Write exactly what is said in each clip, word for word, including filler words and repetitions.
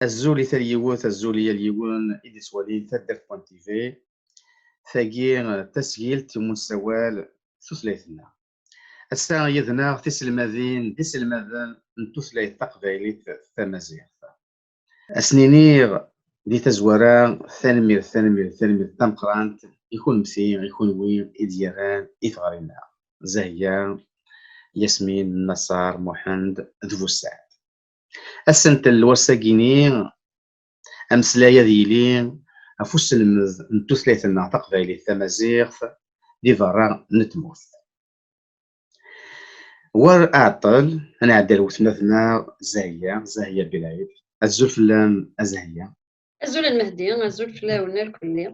Azul i tal yiwet, azul i yal yiwen i d-ittwalin taddart point T V. Tagi d tasgilt iwumi nessawal tutlayt-nneɣ. Ass-a yid-neɣ tiselmadin d iselmaden n tutlayt taqbaylit tamaziɣt. Ad sen-iniɣ di tazwara tanemmirt, tanemmirt, tanemmirt tameqqrant i kunemti, i kunwi i d-yerran i teɣri-nneɣ. Zahya, Yasmin, Naṣar, Muḥend d Bussaɛd. Asentel n wass-agi-ni, ameslay ad yili ɣef uselmed n tutlayt-nneɣ taqbaylit tamaziɣt di berra n tmurt. War aɛeṭṭel, ad nɛeddi ar wetma-tneɣ Zahya, Zahya Bilɛid. Azul fell-am, a Zahya. Azul a Lmehdi, azul fell-awen irkelli.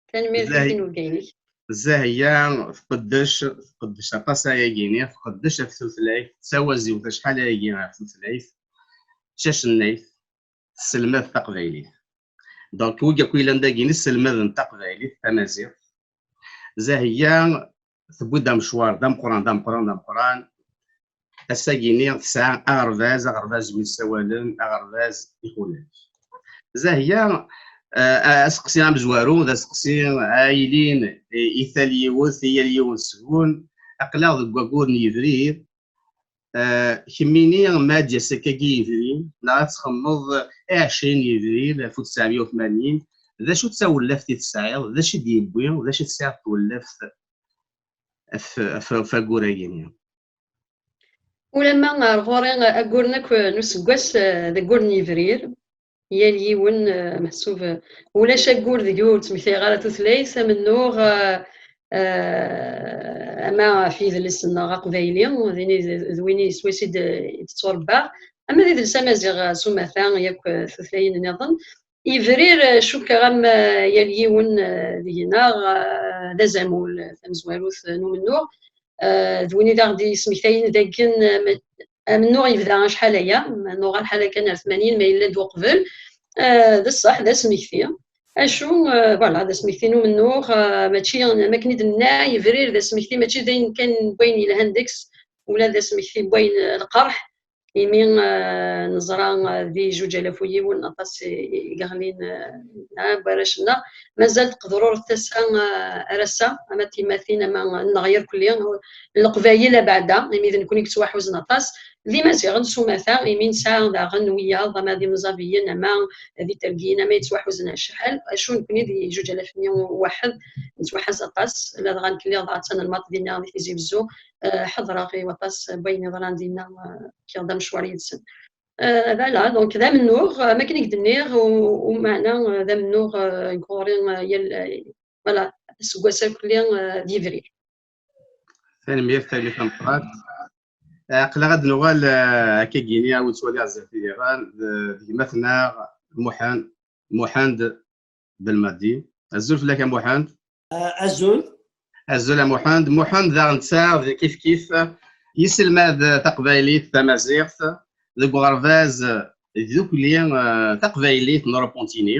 Tanemmirt i tinubga-inek. Zahya tqeddec, tqeddec aṭas ayagi-ni, tqeddec ɣef tutlayt, d tawaziwt acḥal ayagi ɣef tutlayt, d tacennayt, tesselmad taqbaylit. Donc, wigi akk yellan dagi-ni sselmaden taqbaylit, tamaziɣt. Zahya tewwi-d amecwar d ameqqran, d ameqqran, d ameqqran. Ass-agi-ni tesɛa aɣerbaz, aɣerbaz win ssawalen aɣerbaz Ixulaf. Zahya, eh, aseqsi amezwaru, d aseqsi aylin i, i tal yiwet, i yal yiwen seg-wen. Aql-aɣ deg waggur n yebrir. Eh, kemmini, ma ad d-yas akkagi yebrir, neɣ ad txemmeḍ i ɛecrin yebrir alef u tesɛemya u tmanyin, d acu d tawlaft i tesɛiḍ? D acu i d-yewwi? D acu i tesɛiḍ tewlaft ɣef, ɣef, ɣef waggur-agi-ni? Ulamma ar ɣur-i, agguren akk n useggas, eh, d aggur n yebrir. Yal yiwen, eh, meḥsub, eh, ulac aggur deg ur ttmektayeɣ ara tutlayt, amennuɣ, eh, eh, ama ɣef yidles-nneɣ aqbayli, d ini-, d win swayes i d-, i d-tturebbaɣ, ama d idles amaziɣ, eh, s umata, yakk, eh, tutlayin nniḍen. Yebrir, eh, cukkeɣ am, eh, yal yiwen, eh, deg-neɣ, eh, d azamul, eh, tamezwarut, eh, n umennuɣ. Eh, d win i d aɣ-d-yesmektayen dakken, eh, ma-, amennuɣ yebda acḥal aya, ma nuɣal ḥala kan ar tmanyin, ma yella-d uqbel. Eh, d ṣṣeḥ, d asmekti. Acu, eh, voilà, d asmekti n umennuɣ, eh, mačči, am akken i d-nenna, yebrir d asmekti, mačči d ayen kan n wayen yelhan deg-s, ula d asmekti n wayen, eh, lqerḥ. Imi, eh, neẓra, eh, di zuǧ alaf u yiwen aṭas i, i yeɣlin, eh, n warrac-nneɣ. Mazal teqḍerruret tasa, eh, ar ass-a, ama d timatin, ama nneɣ irkelli, n Leqbayel abeɛda, imi d nekni i yettwaḥuzen aṭas, d Imaziɣen s umata, imi nesɛa daɣen wiyaḍ, ama d imẓabiyen, ama d Itergiyen, ama yettwaḥuzen acḥal. Acu nekni di zuǧ alaf u waḥed, nettwaḥaz aṭas, ladɣa nekk lliɣ dɣa d tanelmadt dinna di Tizi Wezzu, eh, ḥeḍreɣ i waṭas n wayen yeḍran dinna, eh, kkiɣ-d amecwar yid-sen. Euh, voilà, donc d amennuɣ, euh, am akken i k-d-nniɣ, u, u meɛna, euh, d amennuɣ, euh, deg ɣur-i, euh, yal, euh, voilà, aseggas akk-nni, euh, d yebrir. Tanemmirt, tanemmirt tameqqrant. Aql-aɣ ad d-nuɣal, euh, akkagi-ni, a wi ttwaliɣ zdat-i diɣen, d, d gma-tneɣ Muḥend, Muḥend Belmadi. Azul fell-ak a Muḥend. Ah, azul. Azul a Muḥend. Muḥend daɣ netta d kif kif yesselmad taqbaylit tamaziɣt deg uɣerbaz dukli, eh, taqbaylit n Ṛupuntini.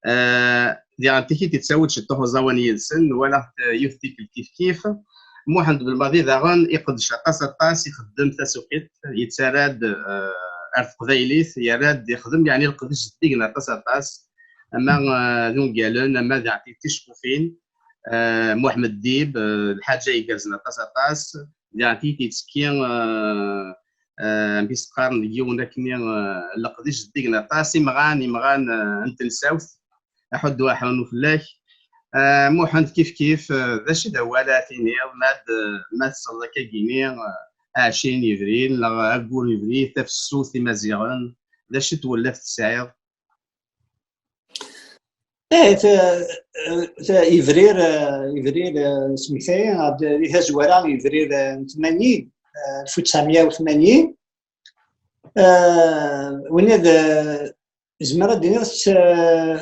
Eh, diɣen tikit yettawi-d ciṭṭuḥ uẓawan yid-sen, nwala-t yiwet tikkelt kif kif. Muḥend Belmadi daɣen iqeddec aṭas aṭas, ixeddem tasuqilt, yettarra-d, eh, ar teqbaylit, yerra-d, ixdem yeɛni leqdic zeddigen aṭas aṭas. Ama, eh, d ungalen, ama d ticqufin. Eh, Muḥemmed Dib, eh, lḥaǧa igerrzen aṭas aṭas. Diɣen tikit yettekki, eh, eh, amek i s-qqaren deg yiwen akkenni, eh, leqdic zeddigen aṭas, imɣan, imɣan, eh, n tensawt. Aḥuddu aḥrunu fell-ak. Eh, Muḥend kif kif, eh, d acu i d awal ara tiniḍ ma d, ma tesleḍ akkagini, eh, ɛecrin yebrir neɣ aggur yebrir, tafessut imaziɣen, d acu i twellaf tesɛiḍ? Eh, t-, t-, ibrir, eh, ibrir, eh, smektayen, ɣer di tazwara, ibrir, eh, n tmanyin, eh, alef u tesɛemya u tmanyin. Eh, winna d, eh, zemreɣ ad d-iniɣ s, eh,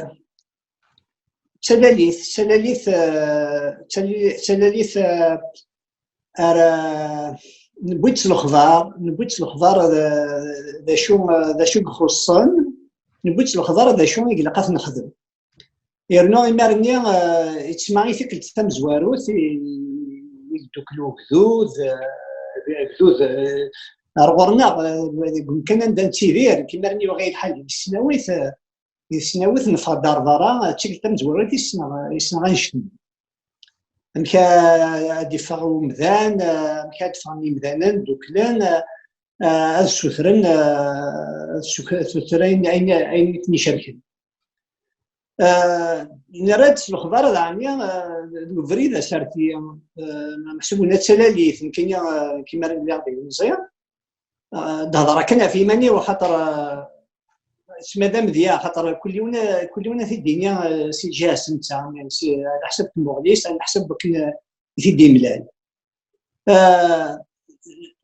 d talalit, s talalit, eh, d tali-, d talalit, eh, ara newwi-d s lexbar, newwi-d s lexbar d, d acu, d acu i ixuṣṣen, newwi-d s lexbar d acu i ilaq ad t-nexdem. Yernu imir-nni, eh, yettma i tikkelt tamezwarut i, i yeddukel ugdud, eh, agdud, eh, Ar ɣur-neɣ, eh, deg umkan anda nettidir, nekk imaren yuɣ-iyi lḥal di tesnawit, eh, di tesnawit neffeɣ-d ar berra, d tikkelt tamezwarut i ssneɣ, i ssneɣ annect-nni. Amek a-, ad d-iffeɣ umdan, eh, amek ad d-ffɣen yimdanen, dduklen, eh, eh, ad ssutren, eh, ad ssuk-, ssutren ayen, ayen, ayen i ten-icerken. Eh, nerra-d s lexbar, daɣen, eh, deg ubrid aserti, eh, meḥsub ula d talalit, nekkini, eh, nekk imaren lliɣ d ilemẓi, eh, d-hedreɣ kan ɣef yiman-iw, axaṭer, eh, s madam d ya, axaṭer kul yiwen, kul yiwen ad t-id-yini, eh, si lǧiha-s netta, si, ɛla ḥsab tmuɣli-s, ɛla ḥsab wakken, eh, i t-id-imlal. Eh,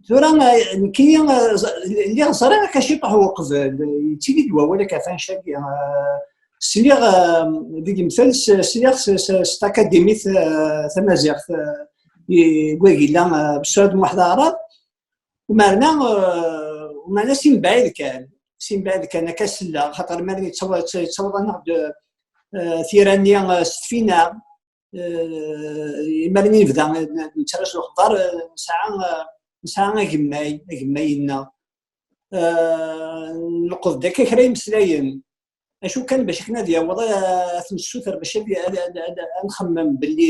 tura, eh, nekkini, eh, ẓ-, lliɣ ẓriɣ akka ciṭuḥ uqbel, eh, yettili-d wawal akka ɣef wannect-agi, eh, sliɣ, eh, deg yimtal, s-, sliɣ s, s, s takadimit, eh, tamaziɣt, eh, i, i wagi yella, eh, Besɛud Muḥ d Aɛrab, umerna, eh, umerna si mebɛid kan, si mebɛid kan akka selleɣ, xaṭer mi yettaweḍ, yettaweḍ-aneɣ-d, eh, tira-nni, eh, s tfinaɣ, eh, imaren i nebda, eh, nettarra s lexbar, eh, nesɛa, eh, nesɛa agemmay, agemmay-nneɣ. Eh, nleqḍ-d akka kra imeslayen. Acu kan, bac akken ad yaweḍ, eh, ad t-nessuter, bac ad, ad, ad, ad, ad nxemmem belli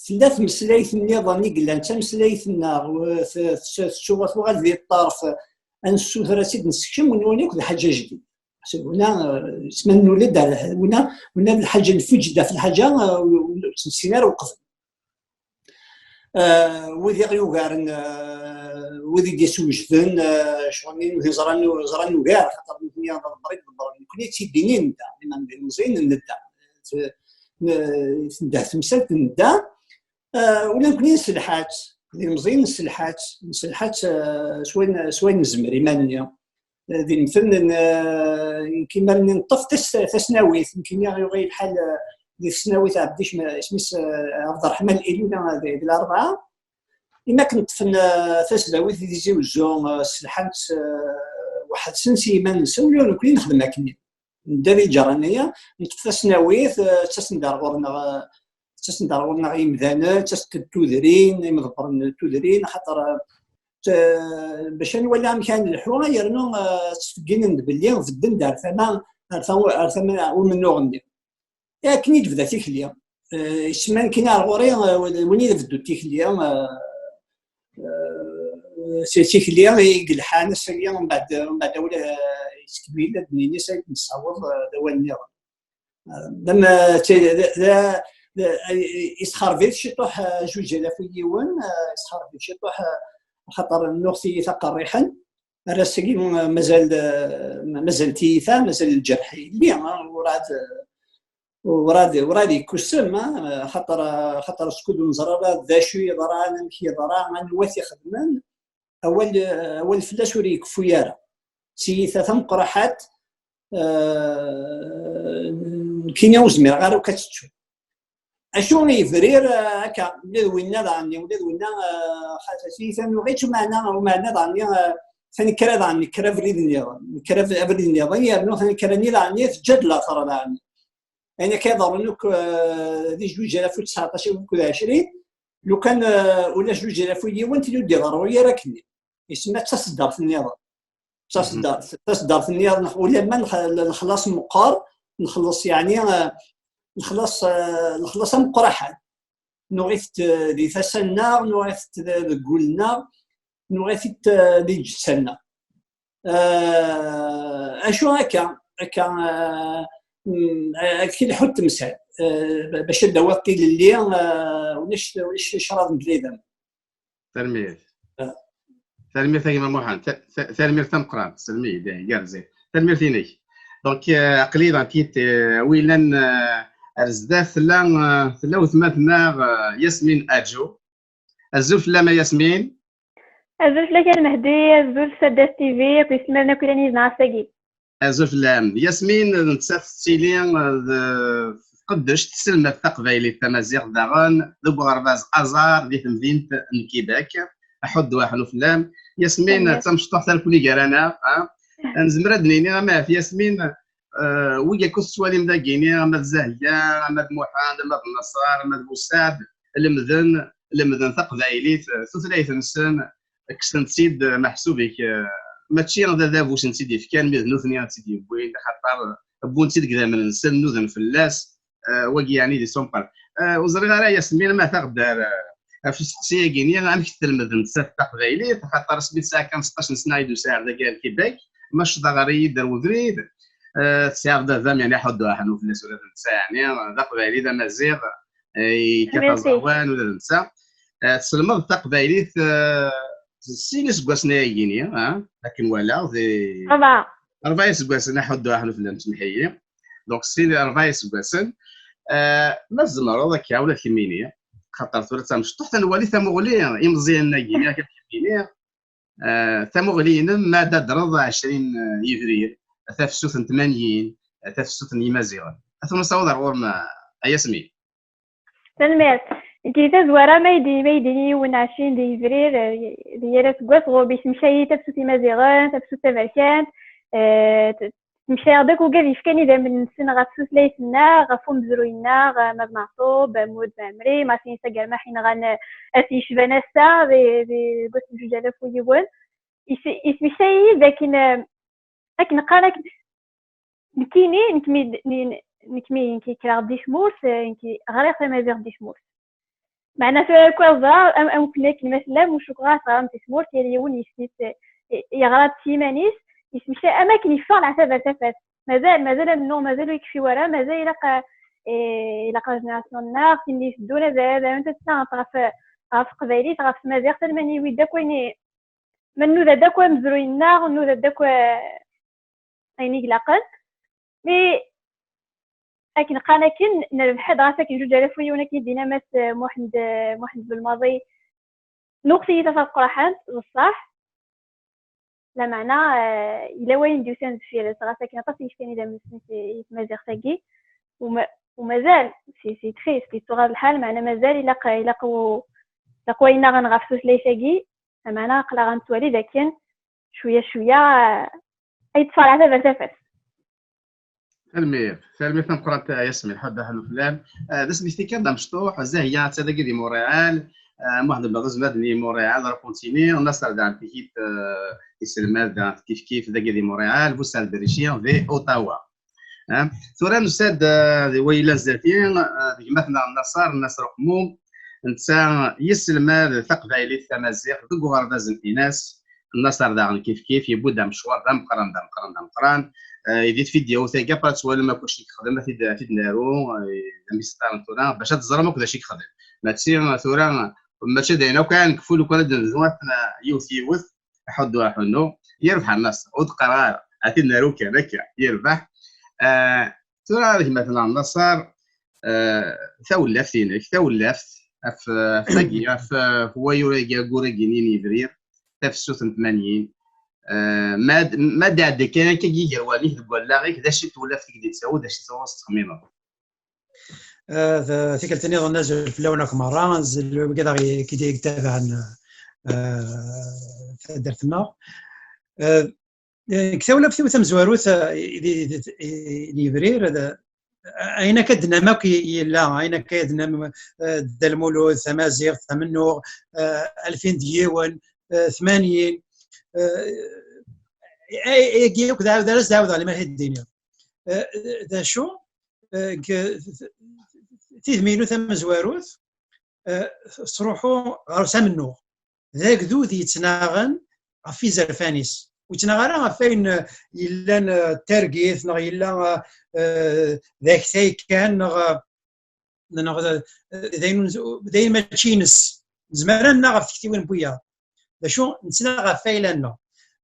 tella tmeslayt nniḍen i yellan d tameslayt-nneɣ, eh, t-, t-, tettu-, tuɣal di ṭṭerf, ad nessuter ad tt-id-nessekcem, win, win akk d lḥaǧa ajdid. Huna, eh, isem-nni nuli-d ar lḥ-, huna, huna d lḥaǧa, nfuǧ-d ɣef lḥaǧa, eh, ur tt-nessin ara uqbel. Eh, wid i ɣ-yugaren, eh, wid i d-yeswejden, eh, ccɣel-nni, nutni ẓran, ẓran ugar, xaṭer nutni d aḍebber i d-ḍebbren. Nekni d tiddi-nni nedda, iman d ilemẓiyen nedda. T-, n-, tendeh temsalt nedda. Eh, ula nekni nselḥa-tt, d ilemẓiyen nselḥa-tt, nselḥa-tt, eh, s wayen, s wayen nezmer iman-nni. Eh, di lemtel n, eh, nekk imaren-nni neṭṭef tas-, tasnawit, nekkini yuɣ-iyi lḥal, eh, di tesnawit Ɛebdic, ma-, isem-is, eh, Ɛebderreḥman Ilula, eh, di, di Larebɛa. Imi akken ṭṭfen, eh, tasdawit di Tizi Wezzu, eh, sselḥan-tt, eh, weḥd-sen s yiman-nsen, ula nekni nexdem akkenni. Nedda di lǧerra-nni, neṭṭef tasnawit, eh, ttasen-d ar ɣur-neɣ, eh, ttasen-d ar ɣur-neɣ yimdanen, ttasen-d tudrin, imḍebbren n tudrin, axaṭer, eh, t-, bac ad nwali amek ara nelḥu, yernu, eh, ttfegginen-d belli bedden-d ar tama, ar ta-, ar tama umennuɣ-nni. Akken i d-tebda tikli. Eh, isemma nekkini ar ɣur-i, eh, win i d beddu tikli, eh, eh, si tikli i yelḥan ass-agi, mbeɛd, mbeɛd awal, eh, yettkemmil, ad d-nini s ay d-nessaweḍ, eh, d awal nniḍen. Eh, dam, eh, ti-, d, d, d, eh, isxerb-it ciṭuḥ, eh, juj alaf u yiwen, eh, isxerb-it ciṭuḥ, eh, axaṭer nnuɣ tiyita qerriḥen. Ar ass-agi, eh, mazal, eh, mazal tiyita, mazal lǧerḥ yelli, eh, urɛad, eh, Werɛad, werɛad yekkussem, ha? Xaṭer, xaṭer skud ur neẓri ara d acu yeḍran, amek yeḍra, anwa t-ixedmen, awal, awal fell-as ur yekeffu ara. D tiyita tameqqraḥat, eh, nekkini ur zmireɣ ara akk ad tt-ttuɣ. Acu yebrir, eh, akka, ula d winna daɣen, ula d winna, eh, xa-, tiyita nuɣ-itt, umeɛna, umeɛna daɣen, eh, tanekkra daɣen, nekker abrid nniḍen, nekker ab-, abrid nniḍen, yernu tanekkra-nni daɣen teǧǧa-d later daɣen. Ayen akka iḍerrun akk, eh, di zuǧ alaf u tseɛṭac akked ɛecrin, lukan, eh, ulac zuǧ alaf u yiwen, tili ur d-iḍerru ara akkenni. Isemma d taseddart nniḍen. D taseddart, taseddart nniḍen, ulamma nex-, lexlaṣ meqqer, nxelleṣ, yeɛni, eh, lexlaṣ, eh, lexlaṣ ameqqraḥan. Nuɣ-it, eh, di tasa-nneɣ, nuɣ-it deg wul-nneɣ, nuɣ-it, eh, di lǧetta-nneɣ. Eh, acu akka, akka, eh, mm, akka i lḥu temsal, eh, ba-, bac ad d-tawiḍ tilelli, eh, ulac, ulac ccrab n bnidem. Tanemmirt. Eh. Tanemmirt a gma Muḥend. Ta-, ta-, tanemmirt tameqqrant. Selmi, d-, gerzi. Tanemmirt-inek. Donc, eh, aql-i donc, eh, wilan, eh, ar zdat tella, eh, tella wetma-tneɣ, eh, Yasmin Ajo. Azul fell-am a Yasmin. Azul fell-ak a Lmehdi, azul s Adas T V, akked iselmaden akk yellan yid-neɣ ass-agi. Azul fell-am. Yasmin, nettat tettili, eh, d, tqeddec, tesselmad taqbaylit, tamaziɣt daɣen, deg uɣerbaz Azar di temdint n Québec. Aḥuddu aḥlu fell-am. Yasmin, d tamecṭuḥt ara ken-iger-aneɣ, ha? Nezmer ad d-nini ama ɣef Yasmin, eh, wigi akk tettwalim dagini, ama d Zahya, ama d Muḥend, ama d Naṣer, ama d Busaɛd, lemden, lemden taqbaylit, eh, tutlayt-nsen, kksen-tt-id, eh, meḥsub-ik, eh, mačči d adabu i sen-tt-id-yefkan, mi d nutni i tt-id-yewwin, axaṭer wwun-tt-id deg idammen-nsen, nuden fell-as, eh, wagi yeɛni di Sumper. Eh, ur ẓriɣ ara, Yasmin, ma taɣ-d ar, eh, ɣef usteqsi-agi-nni, amek telmed nettat taqbaylit, axaṭer asmi tesɛa kan seṭṭac n sna i d-tusa ar dagi ar Québec, ma ccḍeɣ-iyi-d ar webrid, eh, tesɛiḍ baba-m, yeɛni, ḥuddu aḥnu fell-as, ula d netta, yeɛni, d aqbayli, d amaziɣ, eh, yekkat aẓawan, ula d netta. Eh, tselmeḍ taqbaylit, eh, sin iseggasen ayagi-nni, ah, akken walaɣ, di rebɛa iseggasen, aḥuddu aḥnu fell-am, semmeḥ-iyi. Donc, sin, rebɛa iseggasen. Eh, ma tzemreḍ akka, ula d kemmini, xaṭer tura d tamecṭuḥt, ad nwali tamuɣli, imeẓyanen-agi-nni, akka d kemmini, eh, tamuɣli-inem, ma d adreḍ ɛecrin yebrir, tafsut n tmanyin, tafsut n Yimaziɣen. Ad tent-nessaweḍ ar ɣur-m, a Yasmin. Tanemmirt. Nekk di tazwara, ma yeddi, ma yeddi yiwen ɛecrin di yebrir, eh, di yal aseggas, ɣur-b yesmekta-yi tafsut imaziɣen, tafsut taberkant, eh, t-, smektayeɣ-d akk ugad yefkan idammen-nsen ɣef tutlayt-nneɣ, ɣef umezruy-nneɣ, eh, ma d Meɛṭub, Amud, Mɛemmri, Martin Sagarmaḥ, yenɣan, eh, ass yecban ass-a, di, di, deg wass n zuǧ alaf u yiwen. Yes-, yesmekta-yi-d akken, eh, akken qqaren, akken nekkini, nekk mi d-, ni-, nekk mi, nekk kkreɣ di tmurt, eh, nekk ɣriɣ tamaziɣt di tmurt. Meɛna tura akk ẓriɣ, am, am wakken akken ma tellam, ur cukkeɣ ara teɣram di tmurt, yal yiwen yessi-s, eh, yeɣra-d s yiman-is, yesmekta-, am akken yeffeɣ leɛtab ar tafat. Mazal, mazal amennuɣ, mazal ur yekfi wara, mazal ilaq, eh, ilaq la génération-nneɣ, tin i d-iteddun, ad, ad, ad, ad ɣef, ɣef teqbaylit, ɣef tmaziɣt, alma niwi-d akk ayen i, ma nnuda-d akk amezruy-nneɣ, nnuda-d akk, eh, ayen i ilaqen. Mi akken qqaren akken, nerbeḥ-d ɣas akken zuǧ alaf u yiwen akken i d-yenna Mass, eh, Muḥend, eh, Muḥend Belmaḍi, nuɣet-iyi tafat qerḥent, d ṣṣeḥ. Lameɛna, eh, yella wayen d-yusan deffir-s, ɣas akken aṭas i yefkan idammen-nsen i, i tmaziɣt-agi. Uma-, umazal, c'est, c'est triste, yettuɣal lḥal, meɛna mazal ilaq, ilaq u-, ilaq wayen nniḍen ɣef tutlayt-agi, lameɛna aql-aɣ nettwali d akken cwiya, cwiya, eh, ay ṭṭfeɣ leɛtab ar tafat. Tanemmirt, tanemmirt tameqqrant a Yasmin, ḥedd aḥlu fell-am. Eh, d asmekti kan d amecṭuḥ, Zahiya atta dagi di Montréal, eh, Muḥend Belmaḍi d Montréal, Argentini, Naṣer daɣen tikit, eh, iselmad daɣen kif kif dagi di Montréal, Busaɛd Berrici di Ottawa. Eh, tura nusa-d, eh, di wayla zdat-i, eh, d gma-tneɣ Naṣer, Naṣer Uqmum, netta yesselmad taqbaylit tamaziɣt deg uɣerbaz n Inas, Naṣer daɣen kif kif, yewwi-d amecwar d ameqqran, d ameqqran, d ameqqran. Eh, di tfidyawt-agi, après ad twalem akk acu i yexdem, ad t-id, ad t-id-naru, eh, d amiseṭṭaren tura, bac ad teẓrem akk d acu i yexdem. Mačči tura, mačči d ayen akk ara nekfu, lukan ad d-nebdu, ad t-, yiwet yiwet, aḥuddu aḥunnu, yerbeḥ a Naṣer, ur d-qqar ara, ad t-id-naru kan akka, yerbeḥ. Eh, tura, gma-tneɣ Naṣer, eh, tawlaft-inek, tawlaft, ɣef, ɣef tagi, ɣef, ɣef wayur-agi, aggur-agi-nni n yebrir, tafsut n tmanyin. Eh, ma d-, ma d-iɛedda kan akka gar wallen-ik deg wallaɣ-ik, d acu i tewlaft i k-d-yettawi, d acu i tewweḍ tettxemmimeḍ? Eh, d-, tikkelt nniḍen azul fell-awen akk merra, azul wigi daɣ i-, k-id-yettabaɛen, eh, taddart-nneɣ. Eh, deg tawlaft-iw tamezwarut, eh, i, i, i, i, n yebrir, d-, ayen akka d-tennam akk i-, yella, ayen akka d-tennam, eh, Dda Lmulud, tamaziɣt, amennuɣ, eh, alfin d yiwen, eh, tmanyin, eh, ay-, ayagi akk d ɛawed ara s-d-ɛawdeɣ limer ad d-iniɣ. Eh, d acu? Eh, deg tidmi-inu tamezwarut, eh, tettruḥu ɣer-s amennuɣ. D agdud yettnaɣen ɣef izerfan-is. Ur yettnaɣ ara ɣef wayen, eh, yellan, eh, d targit, neɣ yella, eh, eh, d aktay kan, neɣ, eh, neɣ d, d ayen, d ayen mačči ines. Nezmer ad nnaɣ ɣef tektiwin n wiyaḍ. D acu, nettnaɣ ɣef ayla-nneɣ.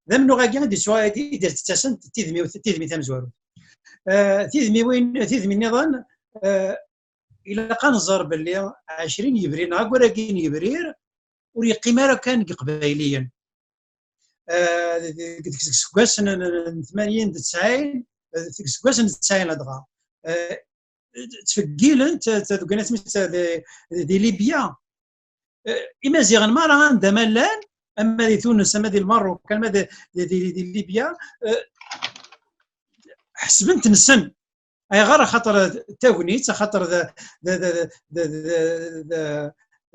D amennuɣ-agi i d-yettwa-, i d-, i d-yettasen d tidmi, tidmi tamezwarut. Eh, tidmiwin, tidmi nniḍen, eh, ilaq ad nẓer belli ɛecrin yebrir, neɣ aggur-agi n yebrir, ur yeqqim ara kan deg Iqbayliyen. Eh, deg, deg, deg iseggasen n, n, n tmanyin d tesɛin, eh, deg iseggasen n tesɛin ladɣa, eh, ttfeggilent, eh, deg wayen asmi d, di, di Libya. Eh, Imaziɣen merra anda ma llan, ama di Tunes, ama di Lmerruk, ama di, di, di, di Libya, eh, ḥesben-ten ssen. Ayɣer? Axaṭer d tagnit, axaṭer d, d,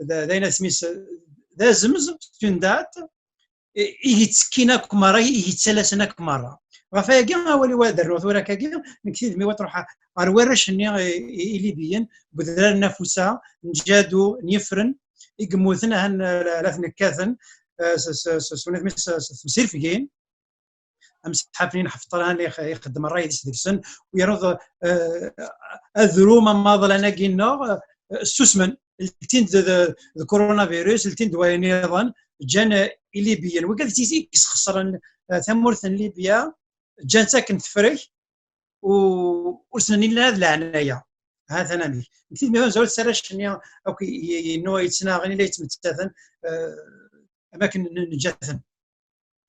d ayen asmi-s, d azemz, c'est une date. i yettekkin akk merra, i yettalasen akk merra. Ɣef wayagi, awal-iw ad rnuɣ tura akkagi, nekk tidmi wa truḥ ɣer warrac-nni i, i, ilibiyen, deg udrar n Afusa, n Ǧadu, n Yefren, i yemmuten, ahan, la, la ten-kkaten, eh, s, s, s, s, s, s temsirfgin, amesḥaf-nni n Ḥefṭer, ahan ix-, ixeddem ṛṛay-is deg-sen, u yerreḍ, eh, adrum amaḍlan-agi-nneɣ, eh, ssusmen, ltin-d d, d, d coronavirus, ltin-d wayen iḍen, ǧǧan, eh, Ilibiyen. Wigad i yesxeṣren, eh, tamurt n Libya, ǧǧan-tt akken tefrek, u ur sen-nnin ara d leɛnaya. Ha-t-an amek. Nekk tidmi d amezwaru s arrac-nni akk i, i, i, yennu yettnaɣen, i la yettmettaten, eh, am akken n-, neǧǧa-ten.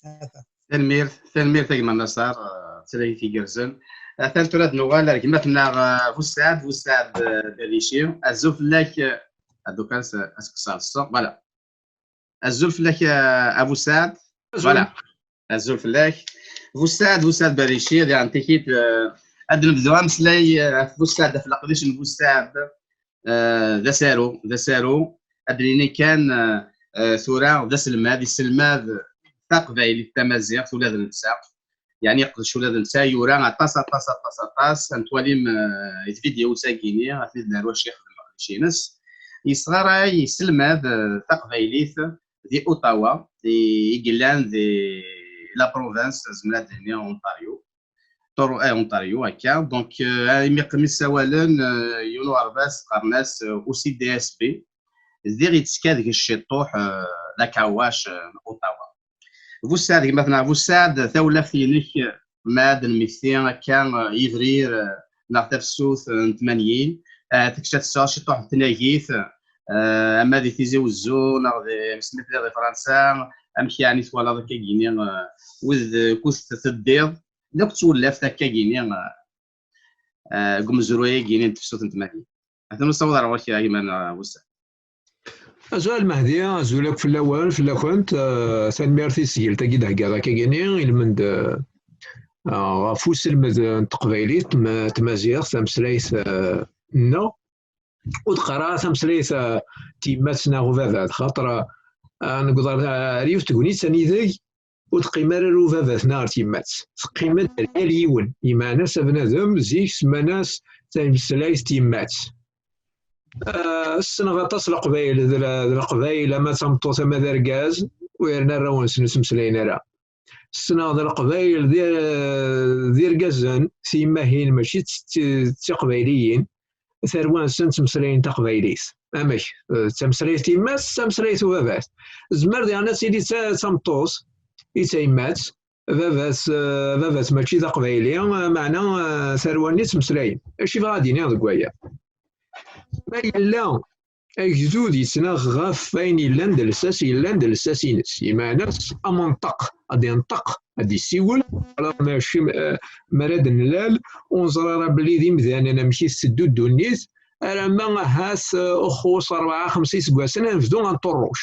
Ha-t-an. Tanemmirt, tanemmirt a gma Naṣer, eh, d talagit igerrzen. Atan tura ad nuɣal ar gma-tneɣ, eh, Bussaɛd, Bussaɛd, eh, Berrici. Azul fell-ak, eh, ad ukal s-, ad s-kkseɣ ṣṣeɣ. Voilà. Azul fell-ak, eh, a Bussaɛd. Azul. Voilà. Azul fell-ak. Bussaɛd, Bussaɛd Berrici, diɣen tikit, eh, ad nebdu ameslay, eh, ɣef Bussaɛd, ɣef leqdic n Bussaɛd, eh, d asaru, d asaru. Ad d-nini kan, eh, eh, tura d aselmad, yesselmad taqbaylit tamaziɣt ula d netta. Yeɛni yeqdec ula d netta, yura aṭas, aṭas, aṭas, aṭas. Ad n-twalim, eh, i tvidyut-agi-ni, ad ten-id-nerr wacu yexdem leqdic-ines. Yesɣaray, yesselmad, eh, taqbaylit di Ottawa, i, i yellan di la province, nezmer ad d-nini Ontario. Tor-, eh, Ontario, akka. Donc, eh, imi qqim ssawalen, eh, yiwen uɣerbaz qqaren-as, eh, O C D S B. Diɣ yettekka deg ciṭuḥ, eh, la Kawash, eh, n Ottawa. Bussaɛd, gma-tneɣ Bussaɛd, tawlaft-inek, eh, ma ad nmekti akka, eh, yebrir, eh, neɣ tafsut, eh, n tmanyin, eh, tekka tesɛa ciṭuḥ n tnagit, eh, ama di Tizi Wezzu, neɣ di, mi tella di Fransa, amek yeɛni twalaḍ akka gini, eh, wid, eh, kud teddiḍ, d akk d tewlaft akka gini, eh, eh, deg umezruy-agi-ni n tefsut n tmanyin. Atan nessaweḍ ar ɣur-k a gma-tneɣ Bussaɛd. Azul a Lmehdi, azul akk fell-awen, fell-akent. Eh, tanemmirt i tesgilt-agi d-theggaḍ akka-gini, ilmend, eh, ɣef uselmed n teqbaylit, tma-, tmaziɣt, tameslayt, eh, nneɣ. Ur d-qqar ara tameslayt, eh, n tyemmat neɣ ubabat, xaṭer, eh, newweḍ ar, ar yiwet n tegnit anideg ur teqqim ara ar ubabat neɣ ar tyemmat. Teqqim-d ar yal yiwen. Imeɛna-s abnadem, zik semman-as tameslayt n tyemmat. Ah, ssneɣ aṭas Leqbayel, d le-, d Leqbayel, ama d tameṭṭut, ama d argaz, ur yerna arraw-nsen ur ttmeslayen ara. Ssneɣ d Leqbayel, d, d irgazen, timmahin, mačči d, d, d tiqbayliyin. Tarwa-nsen ttmeslayen taqbaylit. Amek? Eh, d tameslayt n tyemmat, d tameslayt n ubabat. Tezmer diɣen ad tili d ta-, d tameṭṭut i d tayemmat, baba-s, eh, baba-s mačči d aqbayli, eh, meɛna, eh, tarwa-nni ttmeslayen. Acu i bɣiɣ ad d-iniɣ deg waya? Ma yella agdud yettnaɣ ɣef wayen yellan d lsas, yellan d lsas-ines. Imeɛna-s amenṭeq, ad yenṭeq, ad yessiwel, ala mačči, eh, mi ara d-nlal, ur neẓri ara belli d imdanen amek i tetteddu ddunit, alamma ahat, eh, uxus rebɛa, xemsa iseggasen ad nebdu ad nṭurruc.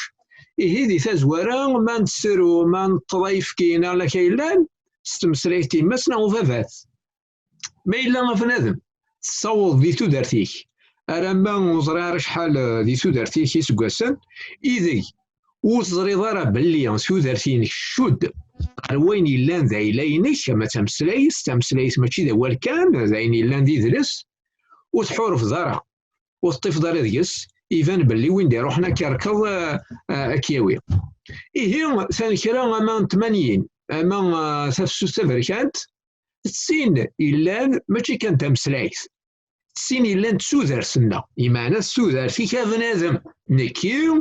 Ihi di tazwara, ma nettru, ma neṭṭeḍ ayefki neɣ laka yellan, s tmeslayt n tyemmat neɣ ubabat. Ma yella a bnadem tessaweḍ di tudert-ik, alamma ur ẓriɣ ara acḥal, eh, di tudert-ik iseggasen, ideg ur teẓriḍ ara belli tudert-inek tcudd ɣer wayen yellan d ayla-inek, ama d tameslayt, tameslayt mačči d awal kan, d ayen yellan d idles, ur tḥurfeḍ ara, ur teṭṭifeḍ ara deg-s, iban belli win d-iruḥen ad k-irkeḍ, eh, eh, ad k-yawi. Ihi, tanekra ama n tmanyin, ama, eh, tafsut taberkant, d tin yellan mačči kan d tameslayt, d tin yellan d tudert-nneɣ. Imeɛna d tudert-ik a bnadem. Nekki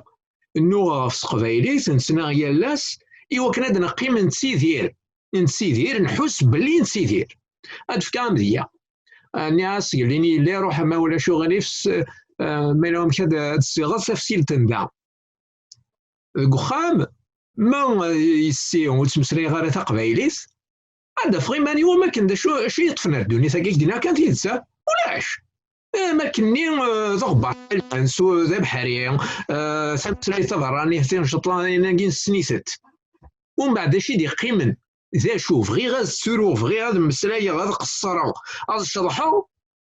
nnuɣeɣ ɣef teqbaylit, nettnaɣ yal ass, i wakken ad neqqim nettidir, nettidir, nḥuss belli nettidir. Ad d-fkeɣ amedya. Ah, nniɣ-as, gelli-nni yella iruḥ, ma ulac uɣilif, s-, ah, ma yella wamek ad, ad d-ssiɣeḍ taftilt n da. Deg uxxam, ma yessi ur ttmeslayeɣ ara taqbaylit, ad d-afeɣ iman-iw am akken d acu, acu i yi-ṭṭfen ar ddunit-agi, i k-d-nniɣ kan tidet, ah? Ulac! Am akken-nni, eh, d aɣebbar, s u-, d abeḥri, eh, tameslayt taberranit, tinceṭṭa-agi nessen-itent. Umbeɛd, d acu i d-iqqimen? D acu? Bɣiɣ ad ttruɣ, bɣiɣ ad mmeslayeɣ, ad qeṣṣreɣ, ad ceḍḥeɣ,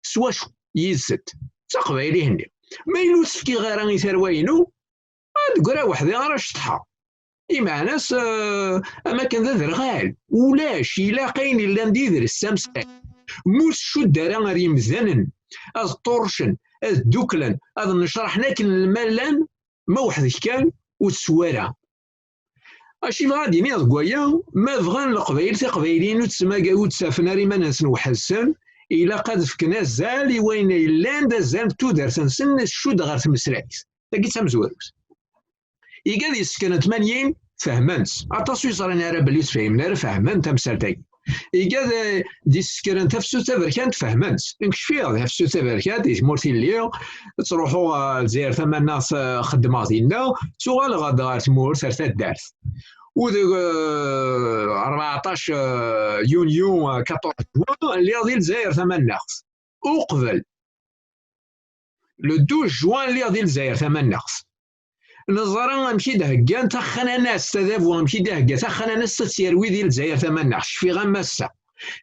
s wacu? Yid-sent. D taqbaylit-nni. Ma yella ur s-fkiɣ ara i tarwa-inu, ad ggreɣ weḥd-i ara ceṭṭḥeɣ. Imeɛna-s, eh, am akken d aderɣal. Ulac, ilaq ayen illan d idles, d amsay. Mu tcudd ara ar yimdanen ad ṭṭurrcen, ad dduklen, ad nnecraḥen akken lma llan, ma weḥd-k kan ur teswa ara. Acu i bɣa ad d-iniɣ deg waya? Ma bɣan Leqbayel tiqbayliyin ur ttmaga-, ur ttafen ara iman-nsen weḥd-sen, ilaq ad fken azal i wayen yellan d azal n tudert-nsen, tcudd ɣer tmeslayt. Tagi d tamezwarut. Igad yessekren tmanyin fehmen-tt. Aṭas ur yeẓrin ara belli ur tefhimen ara, fehmen tamsalt-agi. Igad, eh, d-yessekren tafsut taberkant fehmen-tt. Nekk cfiɣ tafsut taberkant di tmurt i lliɣ, ttruḥuɣ, eh, Lezzayer Tamaneɣt, eh, xeddmeɣ dinna, ttuɣaleɣ-d ɣer tmurt, ar taddart. U deg, eh, rbeɛṭac, eh, yunyu, eh, quatorze juin, lliɣ di Lezzayer Tamaneɣt. Uqbel, le douze juin, lliɣ di Lezzayer Tamaneɣt. Neẓra amek i d-heggan taxnanast, adabu amek i d-ihegga taxnanast ad tt-yerwi di Lezzayer Tamaneɣt. Cfiɣ am ass-a.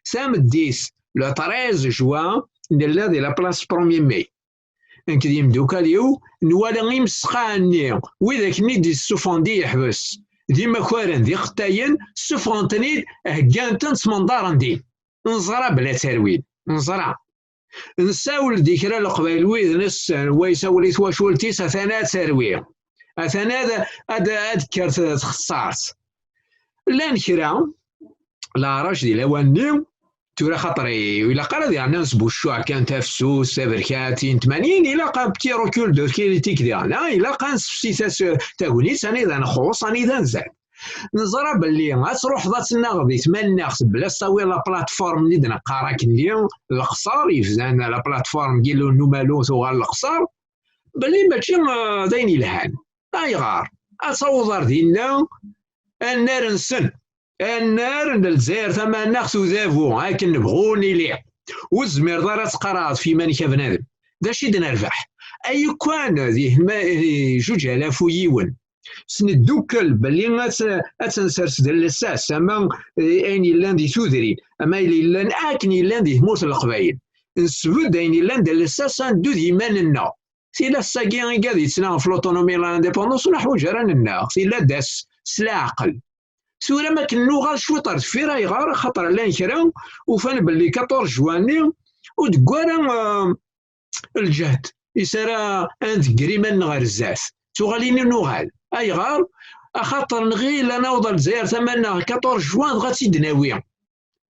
Tameddit, le treize juin, nella di la place premier mai. Nekk d yimdukal-iw, nwala imesqaɛen-nni, widak-nni d-yessufɣen di yeḥbes, d imakaren, d iqettayen, ssufɣen-ten-id, heggan-ten, ttmenḍaren din. Neẓra belli ad terwin. Neẓra. Nessawel-d i kra Leqbayel wid nessen, wa yessawel i twacult-is, atan ad terwi. Atan ad, ad, ad kker t-, txeṣṣart. Llan kra, leɛrac di lawan-nni, tura xaṭer i-, ilaq ara ad yeɛnan s buccuɛ kan tafsut, taberkat, tin tmanyin, ilaq un petit recul de critique diɣen, ah, ilaq ad nessefsi tas-, tagnit, anida nxuṣ, anida nzad. Neẓra belli ad truḥeḍ ad tennaɣeḍ di tmannaɣt bla s tawiḍ la plateforme-nni d-neqqar akkenni, Leqṣer, yebdan la plateforme n Yillu n Umalu tuɣal Leqṣer, belli mačči, eh, d ayen yelhan. Ayɣer? Ad taweḍ ar dinna annar-nsen, annar n Lezzayer Tamaneɣt udabu, akken nebɣu nili. Ur tezmireḍ ara ad tqarɛeḍ f yiman-ik a bnadem. D acu i d-nerbeḥ? Ayukkan di hma-, di juǧ alaf u yiwen, s neddukkel belli ad tt-, ad tt-nsers d llsas, ama, eh, ayen yellan di tudrin, ama ayen yellan akken yellan di tmurt n Leqbayel. Nsbedd ayen yellan d llsas, ad neddu d yiman-nneɣ. Tila ass-agi igad yettnaɣen ɣef l'autonomie, l'indépendance, ur neḥwaǧ ara ad nennaɣ. Tila d ass s leɛqel. Tura ma akken nuɣal cwiṭ ar deffir, ayɣer? Axaṭer llan kra ufan belli quatorze juin-nni ur d-wwi ara, eh, lǧehd is ara ad nḍegger iman-nneɣ ɣer zdat. Tuɣalin i nuɣal. Ayɣer? Axaṭer nɣil ad naweḍ ar Lezzayer Tamaneɣt quatorze juin dɣa ad tt-id-nawi.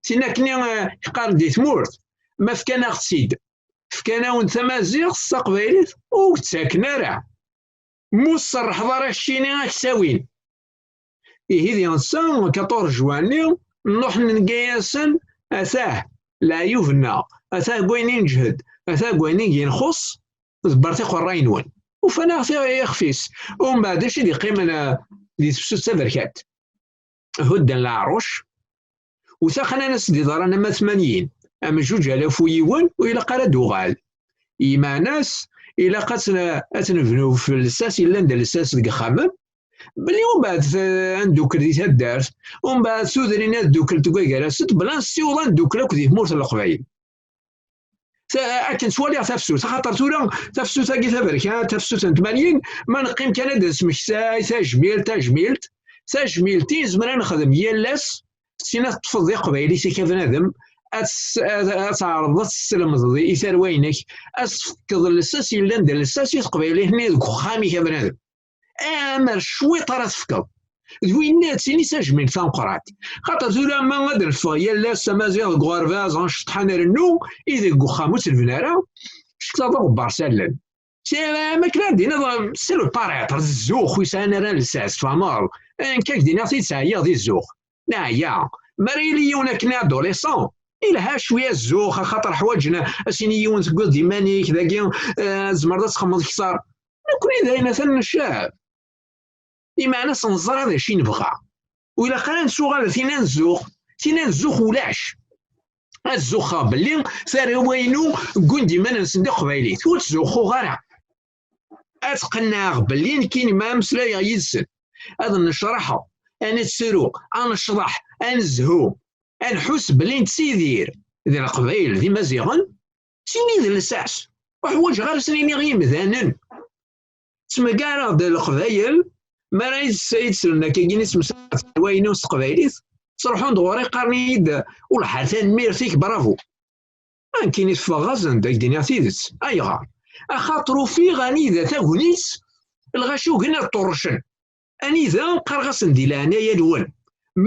Tin akken i, eh, qqaren di tmurt, ma fkan-aɣ-tt-id, fkan-awen tamaziɣt s taqbaylit, ur ttaken ara. Mu tserrḥeḍ ara keččini ad k-tt-awin. Ihi di netta, quatorze juin-nni, nruḥ nenga-yasen, atah, leɛyub-nneɣ, atah deg wayen i neǧhed, atah deg wayen i nxuṣ, ḍebbret iqerray-nwen. Ufan-aɣ ti-, ixef-is. Umbeɛd, acu i d-iqqimen, eh, di tefsut taberkant? Hudden leɛruc, u taxnanast d-iḍran ama tmanyin, ama juǧ alaf u yiwen, ur ilaq ara ad d-uɣal. Imeɛna-s, ilaq ad tt-, ad tt-nebnu f llsas yellan d llsas deg ixxamen, belli umbeɛd, eh, ad ndukkel di taddart, umbeɛd tudrin ad ddukkelt deg wagar-asent, bla nessiweḍ ad ndukkel akk di tmurt n Leqbayel. Ta-, akken ttwaliɣ tafsut, axaṭer tura tafsut-agi taberkant, tafsut n tmanyin, ma neqqim kan ad d-nesmektay tajmilt, tajmilt, tajmilt i nezmer ad nexdem yal ass, syin ad teṭṭfeḍ di teqbaylit-ik a bnadem, ad s-, ad, ad tɛerḍeḍ ad teslemdeḍ i tarwa-inek, ad s-tefkeḍ llsas yellan d llsas i teqbaylit-nni deg uxxam-ik a bnadem. Amer cwiṭ ara tefkeḍ. D winna ad tini tajmilt tameqqrant. Xaṭer tura ma ad neffeɣ yal ass amaziɣ deg uɣerbaz, ad nceṭṭeḥ ad nrennu, i deg uxxam ur tt-nebni ara, cektaḍ aɣebbar s allen. Makken ad d-tiniḍ, c'est le paraître, d zzux ur yesɛan ara llsas, tfehmeḍ? Nekk ad k-d-iniɣ tidet, ɛyiɣ di zzux. Neɛya. Mi ara yili yiwen akken adolescent, ilha cwiya zzux, axaṭer ḥwaǧen ad s-yini yiwen tewwiḍ-d iman-ik, dagi, eh, tzemreḍ ad txemmeḍ kter. Nekkni d ayen atan ncab. Imeɛna-s neẓra d acu i nebɣa. Ur ilaq ara ad nettuɣal ar tin ad nzux. Tin ad nzux ulac. Ad zuxxeɣ belli tarwa-inu wwin-d iman-nsen d iqbaylit. Ur ttzuxxuɣ ara. Ad qennɛeɣ belli nekkini ma ameslayeɣ yid-sen, ad nnecraḥeɣ, ad nettru, ad necḍeḥ, ad nezhu, ad nḥuss belli nettidir d Leqbayel d Imaziɣen, d tin i d llsas. Ur ḥwaǧeɣ ara ad sen-iniɣ i yimdanen. Ttmagareɣ-d Leqbayel, Mi ara yi-d-slen akkagi i ttmeslayeɣ tarwa-inu s teqbaylit, ttruḥun-d ɣur-i, qqaren-iyi-d: "Welḥal, tanemmirt-ik, bravo." Nekkini teffeɣ-asen-d, ad k-d-iniɣ tidet. Ayɣer? Axaṭer ufiɣ anida tagnit, lɣaci ugin ad ṭṭurrcen. Anida qqareɣ-asen di leɛnaya-nwen,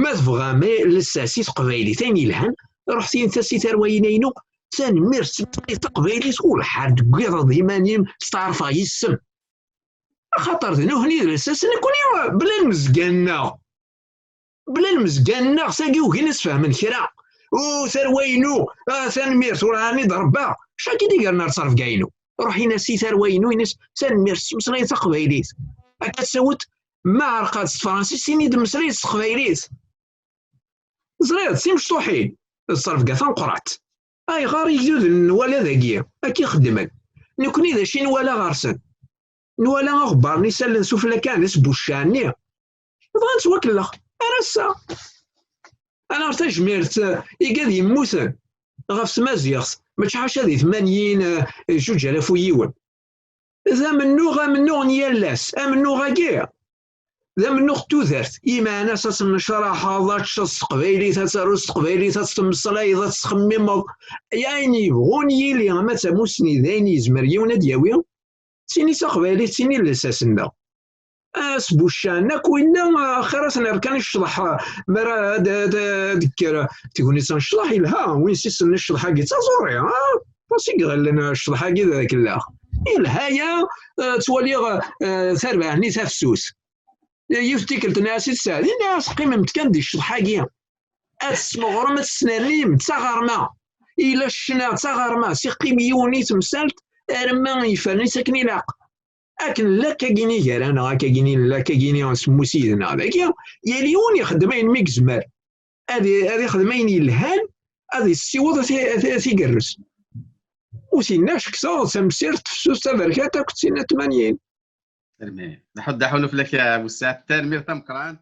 ma tebɣam lsas i teqbaylit ayen yelhan, ruḥet init-as i tarwa-inu: "Tanemmirt s taqbaylit, ur ḥar deg iḍ iman-im steɛrfeɣ yis-m." Axaṭer d nutni i d lsas, nekkni bla lmezgan-nneɣ. Bla lmezgan-nneɣ, sagi ugin ad sfehmen kra. U tarwa-inu, ah, tanemmirt, ur ɛni d-rebbaɣ. Caki d iger n ttrebga-inu. Ruḥ in-as i tarwa-inu, in-as: "Tanemmirt, ttmeslay taqbaylit." Akka tsawet, ma ɛerqeɣ s tefransist, ini-d: "Mmeslay s teqbaylit." Ẓriɣ, d timecṭuḥin, d ttrebga tameqqrant. Ayɣer igduden n nwala dagi akka i xeddmen? Nekni d acu i nwala ɣer-sen? Nwala aɣebbar-nni isallen sufella kan, asbucca-nni. Bɣan ttwakelleɣ. Ar ass-a. Anaɣ tajmirt, eh, igad yemmuten ɣef tmaziɣt, mačči ḥaca di tmanyin, eh, zuǧ alaf u yiwen. D amennuɣ, amennuɣ n yal ass, amennuɣ-agi d amennuɣ n tudert. Imeɛna ad tennecraḥeḍ, ad teččeḍ s teqbaylit, ad taruḍ s teqbaylit, ad temmeslayeḍ, ad tettxemmimeḍ. Ay ayen yebɣun yili, ama d tamussni, d ayen yezmer yiwen ad d-yawi, d tini taqbaylit, d tini n lsas-nneɣ. Asbuccan akk winna, axir ad t-nerr kan i ccḍeḥ, mi ara d-, d-, d-, d-kker tegnit n ccḍeḥ, yelha, win s-issnen ccḍeḥ-agi d taẓuri, ah, aṭas i iɣellen ccḍeḥ-agi d akellax. Yelha-ya, eh, ttwaliɣ, eh, tarbaɛt-nni tafsut. Yiwet tikkelt nniɣ-as i Tseɛdin, nniɣ-as: "Qqimemt kan di ccḍeḥ-agi. Ad tesmeɣrem, ad tesnernim, d taɣerma. Yella ccna d taɣerma, s iqqim yiwen i temsalt, arma yefren-itt akken ilaq." Akken lakk-agi-ni gar-aneɣ, akkagini, lakk-agini semmus yid-neɣ dagi, yal yiwen ixeddem ayen mi yezmer. Ad i-, ad ixdem ayen yelhan, ad issiweḍ a ti-, a ti-, a tigerrez. Ur tinna cekteɣ tamsirt tefsut taberkant akk d tin n tmanyin. Termit. Daḥu, daḥu nuflak a Wessaɛd, tanemmirt tameqqrant.